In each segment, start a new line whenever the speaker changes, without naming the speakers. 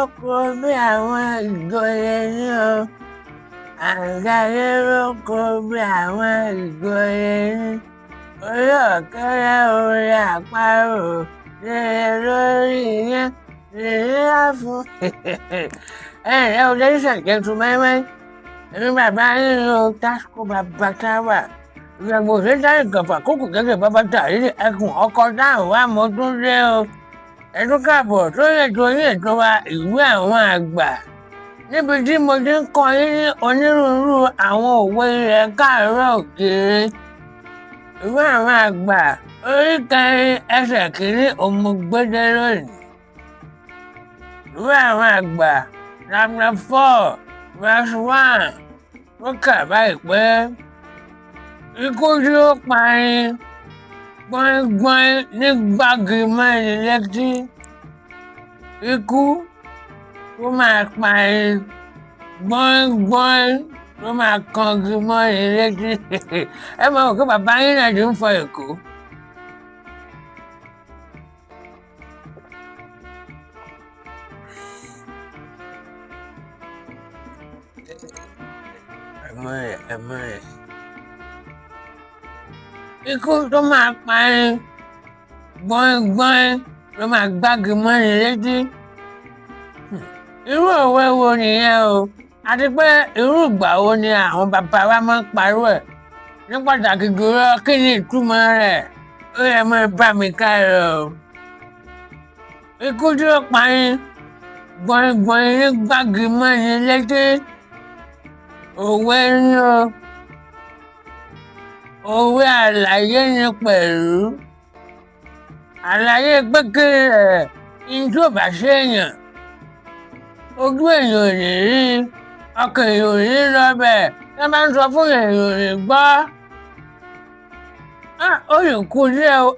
Lóko bí àwọn ìjòyè ní o. À ń jayé lóko bí àwọn ìjòyè ní. Orí ọ̀kẹ́rẹ́ orí àparò rere lórí iyán rere á fún. Ẹ ǹlẹ́ o, ladies and gentlemen, èmi bàbá yín o, Tasco bàbá táwà. Ìgbàgbọ́ òṣèlú gàfà kókò gẹ́gẹ́ bàbá tàrí ẹkùn ọkọ̀ dáhùn wá mo tún dé o. Ẹ tún káàbọ̀ sórí ètò yín, ètò wa, Ìwé Àwọn Àgbà. Níbi tí mo ti ń kọ́ yín ní onírúurú àwọn òwe ilẹ̀ káàárọ̀ òjíire. Ìwé Àwọn Àgbà orí 4 ẹsẹ̀ 1 òmùgbédé lónìí. Ìwé Àwọn Àgbà chapter 4 verse 1 ó kà báyìí pé ikú tí ó pani gbọ́ngbọ́n ní gbági mọ́ni létí. Ikú tó máa pani gbọ́ngbọ́n tó máa kangi mọ́ni létí. Ẹ mọ̀ pé bàbá yín náà ti ń fọ Èkó. Ẹ̀mọ́ rẹ̀, ẹ̀mọ́ rẹ̀. Ikú tó máa pani gbọ́ngbọ́n ló máa gbági mọ́ni létí. Irú òwe wo nìyẹn o? Àti pé irú ìgbà wo ni àwọn bàbá wa máa ń parọ́ ẹ̀? Ní pàtàkì jùlọ, kí ni ìtumọ̀ rẹ̀? Ó yẹ máa bá mi ká lọ o. Ikú tí ó pani gbọ́ngbọ́n ní gbági mọ́ni létí. Òwe ni o. Òwe àlàyé ni pẹ̀lú. Àlàyé pé kí ẹ̀ ní tí ò bá ṣe èèyàn, ojú èèyàn ò ní rí, ọkàn èèyàn ò ní lọ bẹ̀, tí wọ́n bá ń sọ fún èèyàn ò ní gbọ́. Ó lè kú díẹ̀ o,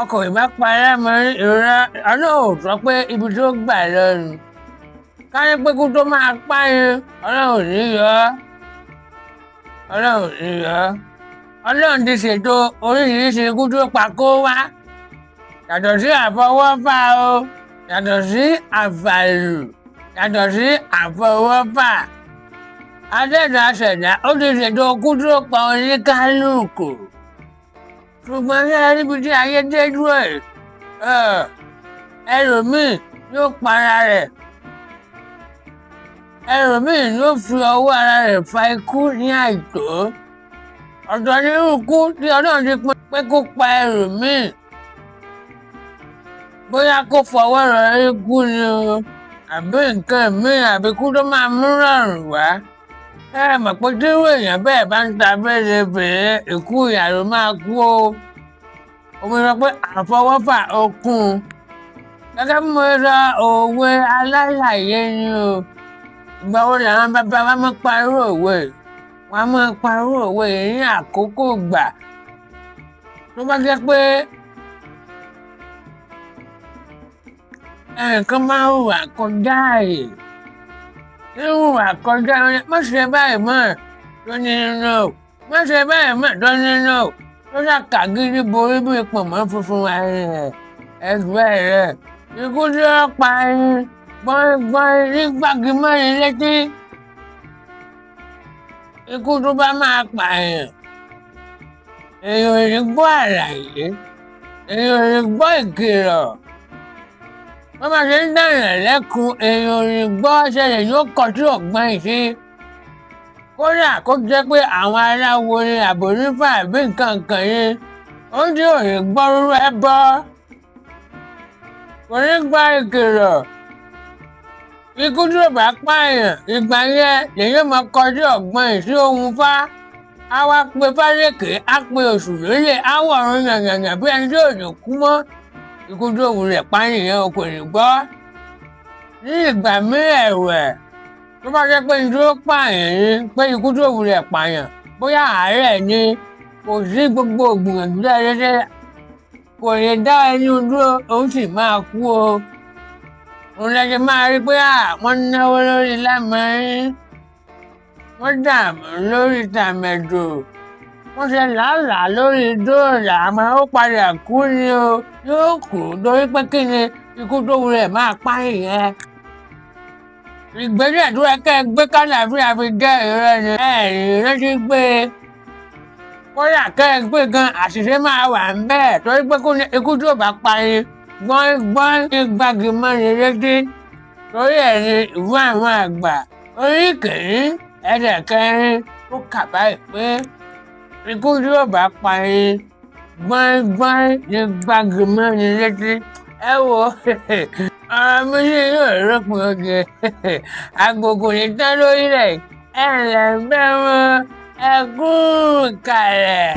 ọkọ̀ ìbá parẹ́ mọ́ ìrora, Ọlọ́run ò sọ pé ibi tó gbà lọ nù. Ká ní pé kú tó máa páyín, Ọlọ́run ò ní yọ ọ́. Ọlọ́run ò ní yọ ọ́. Ọlọ́run ti ṣètò oríṣiríṣi ikú tó pa kó wá. Yàtọ̀ sí àfọwọ́fà o, yàtọ̀ sí àfàlù, yàtọ̀ sí àfọwọ́fà. Adẹ́dàá aṣẹ̀dá ó ti ṣètò ikú tó pa oníkálùkù. Ṣùgbọ́n ṣé ẹ ríbi tí ayé dé dúró yìí? Ẹlòmíì yóò para rẹ̀. Ẹlòmíì yóò fi ọwọ́ ara rẹ̀ fa ikú ní àìtó. Ọ̀tọ̀ ní irú ikú tí Ọlọ́run ti pín pé kó pa ẹlòmíì. Bóyá kó fọwọ́ rọ ikú ni o, àbí nǹkan míì, àbí ikú tó máa mú rọrùn wá. Ẹ mọ̀ pé tí irú èèyàn bẹ́ẹ̀ bá ń ta bérébèré, ikú ìyà ló máa kú o. Omi sọ pé àfọwọ́fà ó kún un. Gẹ́gẹ́ bí mo sọ, òwe alálàyé ni o. Ìgbà wo làwọn bàbá wa máa ń parọ́ òwe? Wọ́n á máa parọ́ òwe yìí ní àkókò ìgbà tó bá jẹ́ pé ẹnìkan máa ń hùwà kọjá ààyè. Ń hùwà kọjá, má ṣe báyìí mọ́, tó ní no. Má ṣe báyìí mọ́, tó ní no. Tó ṣàkàgídí borí bí pọ̀nmọ́ funfun ẹgbẹ́ rẹ̀. Ikú tí ó pa ẹni gbọ́ngbọ́n ní gbági mọ́ni létí. Ikú tó bá máa pààyàn, èèyàn ò ní gbọ́ àlàyé, èèyàn ò ní gbọ́ ìkìlọ̀. Wọ́n máa ṣe ń dàyàn lẹ́kun, èèyàn ò ní gbọ́ ṣẹlẹ̀ yóò kọjú ọ̀gbọ́n ìṣe. Kódà kó jẹ́ pé àwọn aláwo ni àbòrífà àbí nǹkan kan yẹn, ó ní ò ní gbọ́ rúrú ẹ bọ́. Kò ní gba ìkìlọ̀. Ikú tí ò bá pààyàn, ìgbà yẹn lèyàn máa kọjú ọ̀gbọ́n ìṣe ohun fá. Á wá pe fárékè, á pe oṣù lólè, á wọ̀run yànyànyàn bí ẹni tí ò ní kú mọ́. Ikú tó wù rẹ̀ pa nìyẹn o, kò ní gbọ́. Ní ìgbà míì ẹ̀wẹ̀, tó bá jẹ́ pé ní tó pààyàn ni, pé ikú tó wù rẹ̀ pààyàn, bóyá àárẹ̀ ni, kò sí gbogbo ìgbìyànjú dáadáa, kò lè dá ẹni dúró, òun sì máa kú o. Òun lẹ ṣe máa rí pé wọ́n náwó lórí lámọ́rín, wọ́n dààmú lórí tàmẹ̀dò, wọ́n ṣe làálàá lórí dóòlà, àmọ́ ó padà kú ni o. Yóò kú torí pé kí ni ikú tó wù rẹ̀ máa pa ìyẹn. Ìgbésẹ̀ tó yẹ kẹ́ ẹ gbé kálàáfíà fi jẹ́ ìrẹ́ ni ẹ ẹ̀ rántí gbé e. Kódà kẹ́ ẹ gbé gan, àṣìṣe máa wà ń bẹ́ẹ̀, torí pé ikú tó bá parí gbọ́ngbọ́n ní gbági mọ́ni létí. Torí ẹ̀ ni ìwé àwọn àgbà orí kìíní ẹsẹ̀ kẹrin ó kà báyìí pé ikú tí ó bá parí gbọ́ngbọ́n ní gbági mọ́ni létí. Ẹ wo, ọ̀rọ̀ mi sì yóò rọ́pò oge agogo ní tán lórílẹ̀. Ẹ̀ ǹlẹ́ bẹ́ẹ̀ wọ́n, ẹ kú kalẹ̀.